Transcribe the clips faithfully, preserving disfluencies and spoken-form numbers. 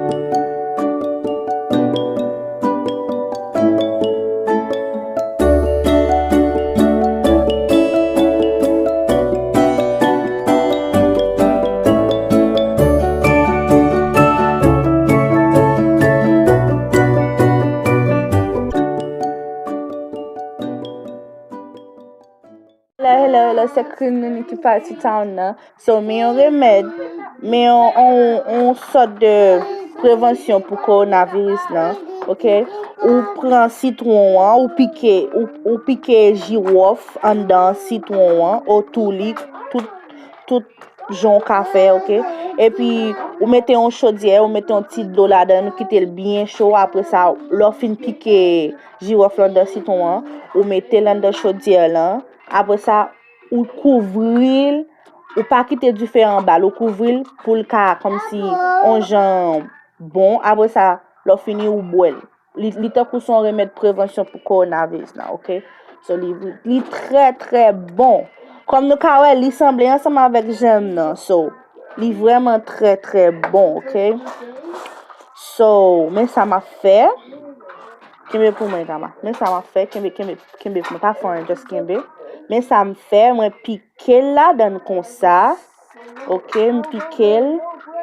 Hello, hello, hello, se Queen Nini ki pati town nan. So, men yon remèd, men yon, yon, yon sòt de prevansyon pou kowonaviris lan, oke? Ou pran sitwon an, ou pike, ou, ou pike jiwòf anndan sitwon an, otou li, tout, tout jan w ka fè, oke? Epi, ou mete yon chodyè, ou mete yon ti dlo ladan, ou kite l byen cho, apre sa, lè w fin pike jiwòf lan anndan sitwon an, ou mete l anndan chodyè lan, apre sa, ou kouvri l, ou pa kite dife a anba l, ou kouvri l pou l ka kòmsi on jan bon. Apre sa, lè w fini, ou bwè l. Li, li tankou se yon remèd prevansyon pou kowonaviris lan, oke? So, li, li trè, trè bon. Kòm nou ka wè, li sanble ansanm avèk jèm nan. So, li vrèman trè, trè bon, oke? So, men sa m ap fè. Kenbe pou mwen, Tama. Men sa m ap fè. Kenbe, kenbe, kenbe pou mwen. Pa fè anyen, just kenbe. Men sa m fè, mwen pike l ladan l konsa. Oke, m pike l.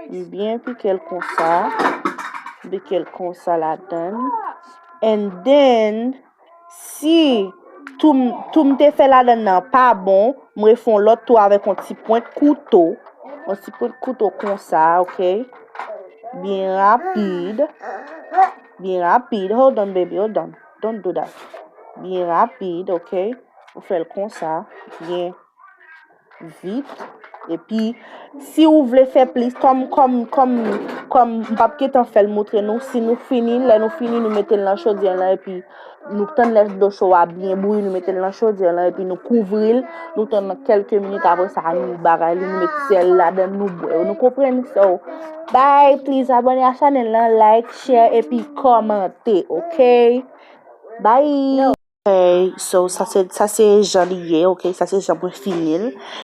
M byen pike l konsa. M pike l konsa ladan l. And then, si tou m, tou m te fè ladan l nan pa bon, m refè yon lòt tou avèk yon ti pwent kouto. Yon ti pwent kouto konsa, oke? Byen rapid. Byen rapid. Hold on, baby, hold on. Don't do that. Byen rapid, oke? Ou fè l konsa. Byen vit. Epi, si ou vle fè plis, kòm, kòm, kòm, kòm m p ap gentan fè l montre nou, si nou fini, lè nou fini, nou mete l nan chodyè lan, epi nou tann lè dlo cho a byen bouyi, nou mete l nan chodyè lan, epi nou kouvri l, nou tann nan kèlke minit, apre sa, nou bagay li, nou met sèl ladan, nou bwè. Nou konprann? So, bye, please abone a chanèl lan, like, share, epi kòmante, oke? Bye! Ok, so sa se, sa se jan li ye, ok? Sa se jan mwen fini l.